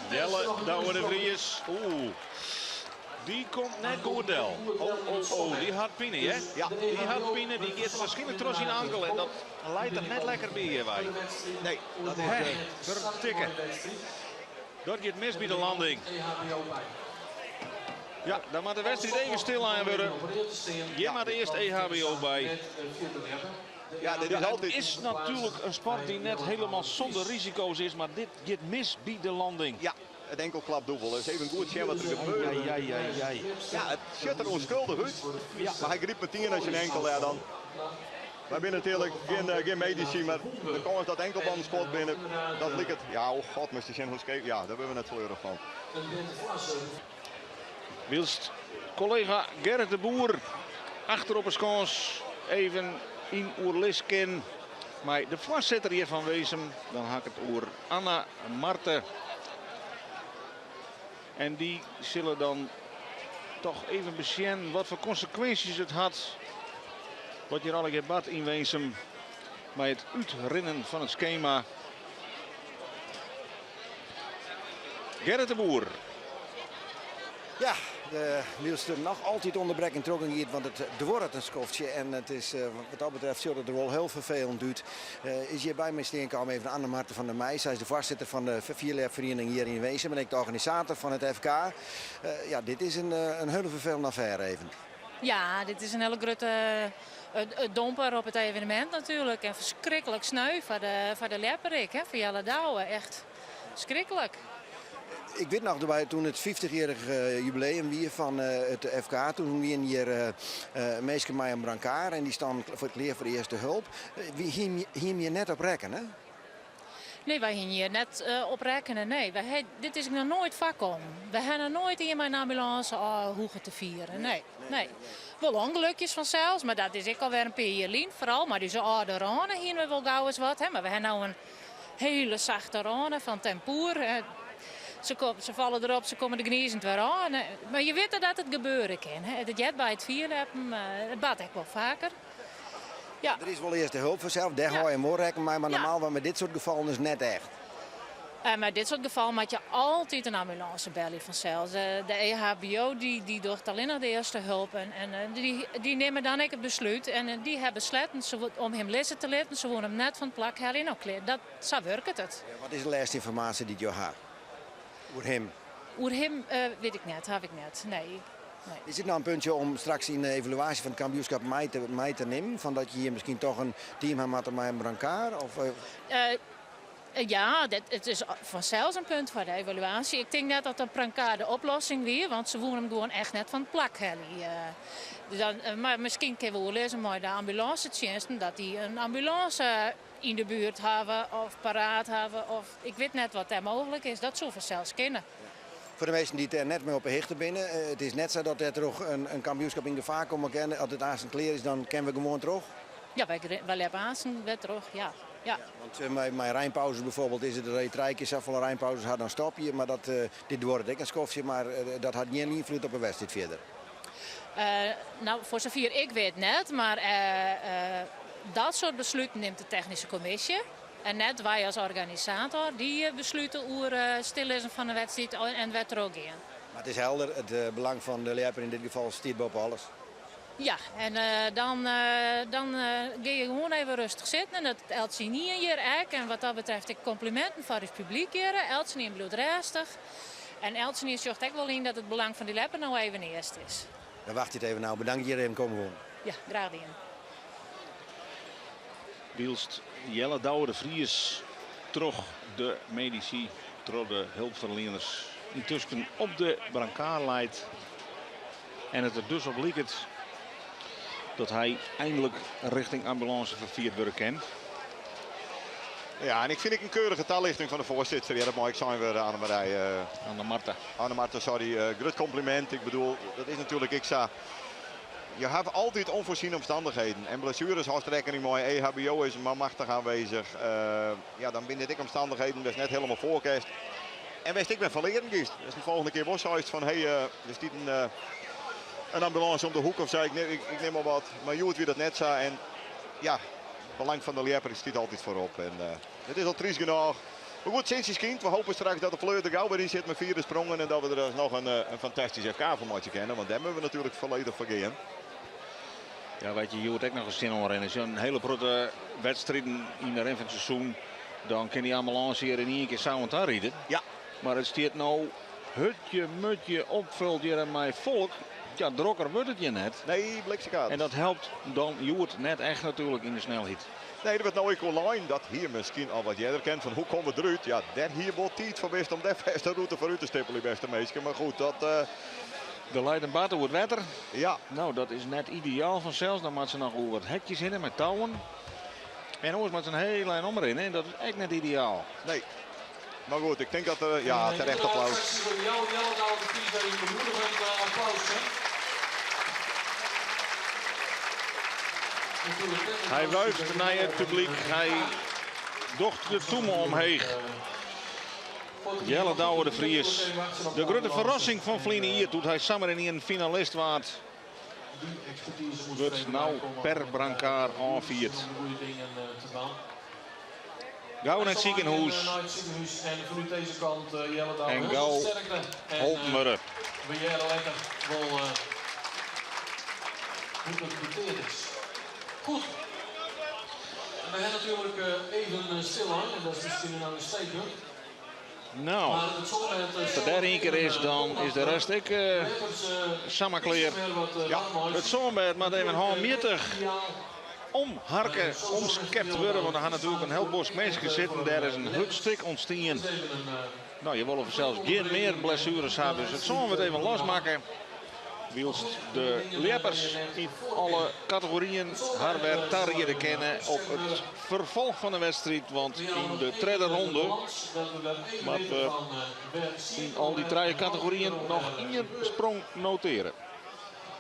Jelle Douwe de Vries. Oeh, dy komt net goed del. Oh, oh, oh, dy hat pine, hè? Ja. Dy hat pine, dy giet waarskynlik troch syn ankel en dat leit er net lekker by hjirwei. Nee, dat is... Hè, fertikke. Dat giet mis by de landing. Ja, dan moat de wedstriid even stillein wurde. Hjir moat earst EHBO by. Ja, dit is Ja, altyd... it is natuerlik in sport dy't net hielendal sûnder risiko's is, mar dit giet mis by de landing. Ja, it ankel klapt dûbel. Dus even goed sjen wat der gebeurt. Ai, ai, ai, ai. Ja, it sjocht der ûnskuldich út. Ja. Mar hy grypt metien nei syn ankel. Ja, dan. Wy binne natuerlik gjin medisy, mar de kâns dat ankelbannen skuord binne, dat liket. Ja, oh god, moatst sjen hoe skeef. Ja, dêr wurde we net fleurich fan. Wylst kollega Gerrit de Boer achter op 'e skâns even yn oerlis kin mei de foarsitter hjir fan Winsum. Dan ha ik it oer Anna Marte. En dy sille dan toch even besjen wat foar konsekwinsjes it hat. Wat hjir allegear bart yn Winsum mei it útrinnen fan it skema. Gerrit de Boer. Ja, de wylst der noch altyd ûnderbrekking trochgien giet, want it duorret in skoftsje en it is wat dat betreft sjocht it der wol hiel ferfelend út. Is hjir by my stean kaam even Anne Marte van der Meij. Sy is de foarsitter fan de fierljepferiening hjir yn Winsum en ek de organisator fan it FK. Ja, dit is in hiele ferfelende affêre even. Ja, dit is in hiele grutte domper op it evenemint natuerlik en ferskriklik sneu foar de, foar de ljepper ek, hè, foar Jelle Douwe. Echt skriklik. Ik wit noch derby toen it 50-jierrich jubileum wie fan it FK, toen wienen hjir minsken mei in brancard en dy standen klear foar de earste hulp. Wy hienen hjir net op rekkene? Nee, wy hienen hjir net op rekkene. Nee, wy ha, dit is noch noait foarkommen. Wy ha noch noait ien mei in ambulânse ôf hoege te fieren. Nee, nee. Wol ûngelukjes fansels, mar dat is ek alwer in pear jier lyn. Foaral mei ús âlde râne hienen we wol gau ris wat, hè. Mar we ha no in hiele sachte râne fan Tempoer. Se, se falle derop, se komme der gnizend wer ôf. Mar je witte dat it gebeure kin. Hè. It heart by it fierljeppen. It bart ek wol faker. Ja. Der is wol earste hulp fansels, dêr hâld je wol rekken mei, mar normaal mei dit soart gefallen is net echt. Mei dit soart gefallen moat je altyd in ambulânse belje fansels. De EHBO dy, dy docht allinnich de earste hulp en, en dy, dy nimme dan ek it beslút. En dy ha besletten om him lizze te litten. Se woene him net fan it plak helje. No, klear, dat, sa wurket it. Ja, wat is de lêste ynformaasje dy't jo ha oer him? Oer him wit ik net, haw ik net, nee. Nee. Is dit no in puntsje om straks yn de evaluaasje fan it kampioenskip mei te nimmen? Fan dat je hjir miskien toch in team ha moatte mei in brancard? Of, Ja, it is fansels in punt foar de evaluaasje. Ik tink net dat in brancard de oplossing wie, want se woene him gewoan echt net fan it plak helje. Dan, mar miskien kinne we oerlizze mei de ambulânsetsjinsten dat dy in ambulânse yn de buert hawwe of paraat hawwe of ik wit net wat dêr mooglik is. Dat soe fansels kinne. Foar de minsken dy't dêr net mei op 'e hichte binne, it is net sa dat dêrtroch in kampioenskip yn gefaar komme kin. As it aansten klear is, dan kinne we gewoan troch? Ja, wy ljeppe aansten wer troch, ja. Ja. Want mei reinpauzes bijvoorbeeld is it dat je trije kear safolle reinpauzes ha, dan stop je. Mar dat, dit duorret ek in skoftsje, mar dat hat gjin ynfloed op de wedstriid fierder. No, foar safier ik wit net, mar dat soart besluten nimt de technyske kommisje. En net wy as organisator, dy beslute oer stillizzen fan de wedstriid en wer trochgean. Mar it is helder, it belang fan de ljepper yn dit gefal stiet boppe alles. Ja, en dan, dan gean je gewoan even rêstich sitten en dat eltsenien hjir ek. En wat dat betreft ek kompliminten foar ús publyk hjir. Eltsenien bliuwt rêstich. En eltsenien sjocht ek wol yn dat it belang fan dy ljepper no even earst is. Dan wachtsje it even ôf. Bedankt hjir even komme woenen. Ja, graach dien. Wylst Jelle Douwe de Vries troch de medisy, troch de helpferlieners yntusken op de brancard leit. En it der dus op liket dat hy einlik rjochting ambulânse ferfierd wurde kin. Ja, en ik fyn ek in keurige talichting fan de foarsitter. Ja, dat mei ek sein wurde, Annemarij. Anne Marta. Anne Marta, sorry. Grut kompliment. Ik bedoel, dat is natuerlik ek sa. Je hawwe altyd ûnfoarsiene omstannichheden. En blessueres hâldst rekkening mei. EHBO is manmachtich oanwêzich. Ja, dan binne dit ek omstannichheden wêr'tst net hielendal foar kinst. En wêr'tst ek wer fan learen giest. Datst de folgjende kear wol seist fan hé, der stiet in ambulânse om de hoek of sa, ik nim al wat. Mar hjoed wie dat net sa. En ja, it belang fan de ljepper stiet altyd foarop. En it is al tryst genôch. Maar goed, sinds skynt. We hopen straks dat de fleur er gau weer in zit met vierde sprongen. En dat we er nog een fantastisch FK van maken kennen. Want daar moeten we natuurlijk volledig voor gaan. Ja, weet je, je wordt ook nog eens zin om rennen. Zo'n hele grote wedstrijden in de ren van het seizoen. Dan kan die ambulance hier in één keer samen te rijden. Ja. Maar het staat nou hutje, mutje, opvult hier en mijn volk. Ja, drokker wordt het je net. Nee, bliksemkaart. En dat helpt dan Joert net echt natuurlijk in de snelheid. Nee, dat wordt nou ik online dat hier misschien al wat jij kent van hoe komen we eruit. Ja, daar hier wordt tijd voor best om daar beste route voor u te stippelen, beste meisje. Maar goed, dat... De Leiden Baten wordt wetter. Ja. Nou, dat is net ideaal vanzelfs. Dan maakt ze nog wat hekjes in met touwen. En oors maakt ze een hele lijn omrennen. En dat is echt net ideaal. Nee. Maar goed, ik denk dat er... Ja, terecht applaus. Hij wuift naar het publiek. Hij docht de toemen omheen. Jelle Douwe de Vries. De grote verrassing van Vline hier doet hij samen in een finalist waard. Wordt nou per brancard aanvierd. Gauw naar het ziekenhuis. En gauw holpen we. Goed. En we hebben natuurlijk even stil aan, en dat is misschien een understatement. Nou, als het daar één keer is, dan is de rest ik samenkleer. Ja. Het zomer maar even halfmeter omharken, omskept worden. Want er gaan natuurlijk een heel bos mensen zitten. Daar is een hutstik ontstaan. Nou, je wil zelfs geen meer blessures hebben. Dus het zomer even losmaken. Wielst de leppers in alle categorieën haar weer tarrieren kennen op het vervolg van de wedstrijd. Want in de tweede ronde maar we in al die drie categorieën nog één sprong noteren.